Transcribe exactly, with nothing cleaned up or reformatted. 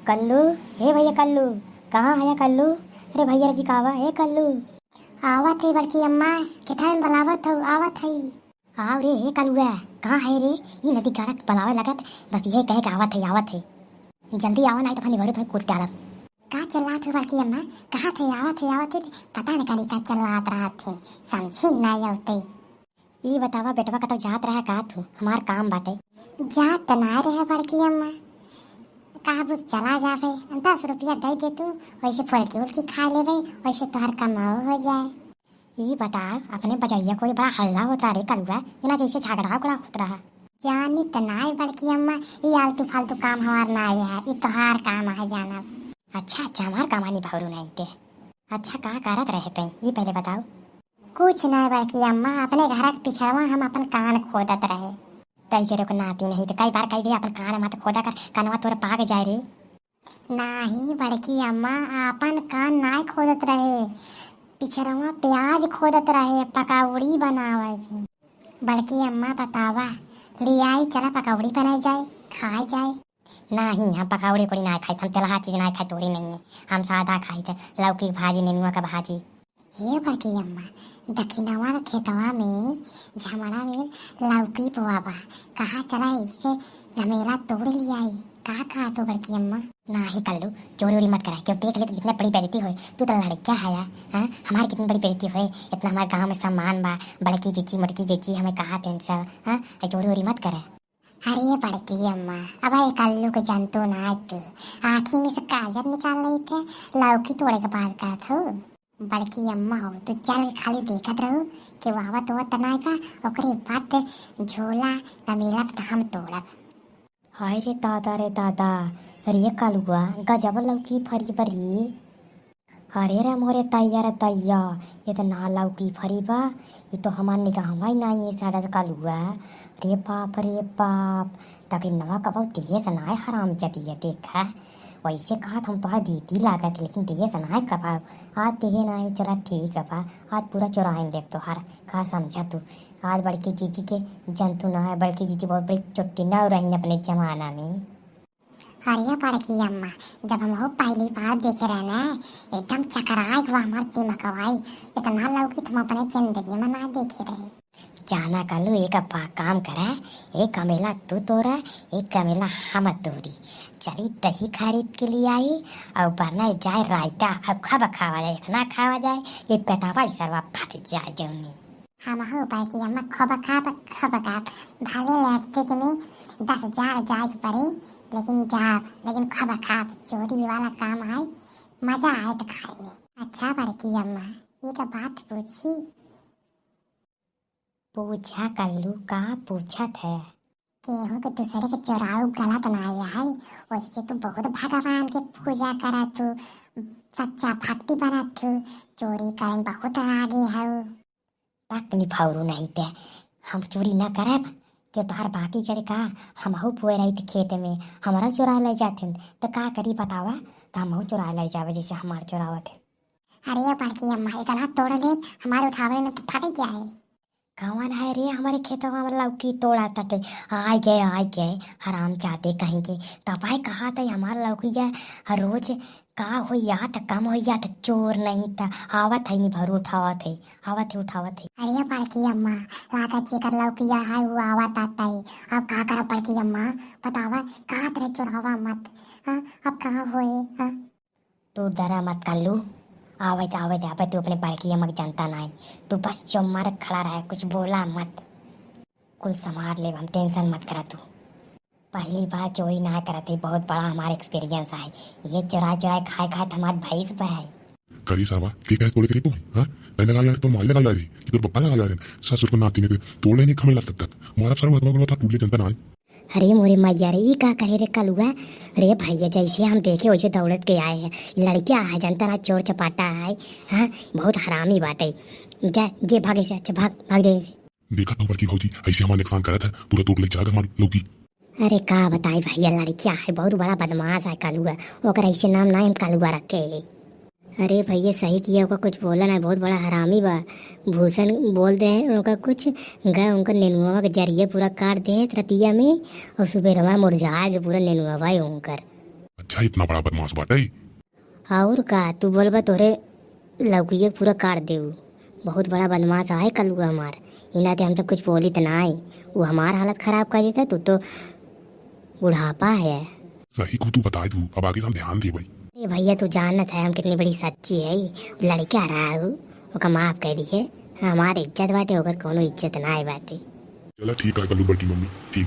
कल्लू, हे भैया कल्लू, कहाँ है कल्लू? अरे भैया रजी कावा, हे कल्लू। आवत है बड़की अम्मा, कितना दिन बुलावत हो, आवत है। आओ रे, हे कलुआ, कहाँ है रे? ई नदी गाड़ा बुलावे लगत, बस ये कहे के आवत है, आवत है। जल्दी आवा, नहीं तो अपनी भरू तुम्हें कूट डालब। का चिल्लात हो बड़की अम्मा? कहा थे आवत है, आवत है, पता न करी का चिल्लात रहत है, समझी नहीं आवते। ई बतावा बेटवा, कतौ जात रहा का तू? हमार काम बाटे। जात त ना रहे बड़की अम्मा, का बुझ चला जावे, दस रुपया दे दे तू, वैसे फुलकी उलकी खा लेवे, वैसे तोहर कमाओ हो जाए। ई बताओ, अपने बजरिया कोई बड़ा हल्ला होता रे कलुआ, बिना जैसे झगड़ा उगड़ा होत रहा। जानी त नाय बड़की अम्मा, ई आलतू फालतू काम हमार नाय है, ई तोहार काम है जानब। अच्छा, अच्छा, हमार काम है निभावरू नाई के। अच्छा, का करत रहे तई, ई पहले बताओ। कुछ नाय बड़की अम्मा, अपने घर के पिछड़वा हम अपन कान खोदत रहे। तई से रुक नाती नहीं तो कई बार कह दे अपन कान मत खोदा कर, कनवा तोर पाक जाए रे। नाही बड़की अम्मा, आपन कान नाय खोदत रहे, पिछरवा प्याज खोदत रहे, पकौड़ी बनावे। बड़की अम्मा बतावा, लियाई चला पकौड़ी बनाई जाए, खाए जाए। नाही, हम पकौड़ी उकौड़ी नाय खाई, हम तेलहा चीज नाय खाई, तोरी नहीं है, हम सादा खाई थे, लौकी के भाजी, नेनुआ का भाजी। हे बड़की अम्मा, दखिनवा के खेतवा में झमड़ा में लौकी बोआ बा, कहा चला इसके गमेला तोड़ लियाई। का कहा तू बड़की अम्मा? नाही कल्लू, चोरी उरी मत करा, क्यों देख ले तो कितने बड़ी बेइज्जती होए। तू तो लड़का है यार, हाँ? हमारी कितनी बड़ी बेइज्जती होए, इतना हमारे गांव में सम्मान बा, बड़की जीजी, मोटकी जीजी हमें कहा थे सब, हाँ? ऐ चोरी उरी मत करा। अरे बड़की अम्मा, अब ये कल्लू के जनतू ना तू, आँखी में से काजर निकाल लेई थे, लौकी तोड़े के बात करत हो। बड़की अम्मा हो, तू चल के खाली देखत रहो कि वो आवत होत त नाय बा, ओकरे बाद झोला गमेला त हम तोड़ब। हाय रे दादा रे दादा, रे कलुआ, गजब लौकी फरी बा रे। अरे रे मोरे तैया रे तैया, इतना लौकी फरी बा, ई तो हमार निगाह में ही नाई है सारा कलुआ। रे बाप रे बाप, दखिनवा कबो देहे से नाय हराम जदिया देखा। वैसे कहत हम तोहरा दीदी लागत, लेकिन देहे से नाय कबो। आज देहे नाय, चला ठीक बा, आज पूरा चोराइन लेब तोहार, का समझा तू? आज बड़की जीजी के जनतू ना है, बड़की जीजी बहुत बड़ी चुट्टी ना रही अपने जमाना में। अरे बड़की अम्मा, जब हम हो पहली बार देखे रहे ना, एकदम चकराए हुआ हमार दिमागवाई, इतना लौकी तो हम अपने जिंदगी में ना देखे रहे। जाना कलू, एक बा-, काम करा, एक गमेला तू तोड़ा, एक गमेला हम तोड़ी। चली दही खरीद के ले आई और बना जाए रायता, अब खब खावा जाए, इतना खावा जाए कि पेटावा ही सरवा फट जाए जौनी। हम हो बड़की अम्मा खब खाब, खब खाब। भले लैट्रिक में दस हजार जाए के पड़े, लेकिन जाब, लेकिन खब खाब। चोरी वाला काम आए, मजा आए तो खाए में। अच्छा बड़की अम्मा, एक बात पूछी? पूछा कल्लू, का पूछत है? केहू के दूसरे के चोराऊ गलत ना है, वैसे तू बहुत भगवान के पूजा करा तू, सच्चा भक्ति बना तू, चोरी करे में बहुत आगे है। तक निफावरू नहीं ते, हम चोरी ना करब, जो तोहार बाकी करे का, हमहू बोए रही थे खेत में, हमारा चोरा ले जाते, तो का करी बतावा, तो हमहू चोरा ले जावे जैसे हमार चोरावत है। अरे बड़की अम्मा, इतना तोड़ ले, हमारे उठावे में तो फट गया है। कौन है रे हमारे खेतवा में लौकी तोड़ा तटे? आय गए, आय गए, हराम जादे कहीं के। तबाय कहा था हमार लौकी है, हर रोज का हो या त कम हो या त चोर नहीं त आवत है, नहीं भरू उठावत है, आवत है, उठावत है। अरे बड़की अम्मा, लागत जेकर लौकिया है वो आवत आता है। अब का करब बड़की अम्मा, बतावा, कहा तेरे चोरावा मत, हाँ, अब कहाँ होए, हाँ? तू डरा मत कल्लू, आवत, आवत, आवत, तू अपने बड़की अम्मा के जनता नाई, तू बस चुप मार खड़ा रहे, कुछ बोला मत, कुल संभाल लेब हम, tension मत करा तू। पहली बार चोरी ना करत है, बहुत बड़ा हमार experience है, ये चुरा चुरा खाए खाए तो हमार भैंस पे है। करी साहबा, के कहे तोड़े करी तू है, हाँ? तै लगा यार, तो माई लगा यार, कि तोर पप्पा लगा यार, ससुर को नाती ने तोड़े नहीं खमेला तब तक, मारा सारू हथवा गलवा था, तू ले जनता ना है। अरे मोरे मैया रे, ई का करे रे कलुआ? रे भैया, जैसे हम देखे वैसे दौड़त के आए हैं। लड़किया है, जनता ना चोर चपाटा है, हाँ, बहुत हरामी बाटे। जा, जे भागे से, अच्छा भाग, भाग जाए से। देखा तो बड़की भौजी, ऐसे हमारे नुकसान करत है, पूरा तोड़ ले जाग हमार लौकी। अरे का बताई भैया, लड़किया है, बहुत बड़ा बदमाश है कलुआ, ओकर ऐसे नाम ना हम कलुआ रखे। अरे भैया, सही किया, ओका कुछ बोला ना, बहुत बड़ा हरामी बा। भूषण बोल दे हैं ओका कुछ, गए उनका नेनुआ के जरिए पूरा काट दे हैं रतिया में, और सुबेरवा मुरझा के पूरा नेनुआ है उनकर। अच्छा, इतना बड़ा बदमाश बाटे? और का, तू बोलबा तोहरे लौकिये पूरा काट देउ। बहुत बड़ा बदमाश आहे कलुआ हमार। इना ते हम सब कुछ बोलित नाई। उ हमार हालत खराब कर देता, तू तो बुढ़ापा है। सही को तू बताए दू, अब आगे से हम ध्यान देबै। ए भैया, तू जानत है हम कितनी बड़ी सच्ची है। लड़का रहा उ, ओका माफ कर दिए। हमार इज्जत बाटे, ओकर कोनो इज्जत नाई बाटे। चला ठीक है कल्लू बड़की मम्मी, ठीक।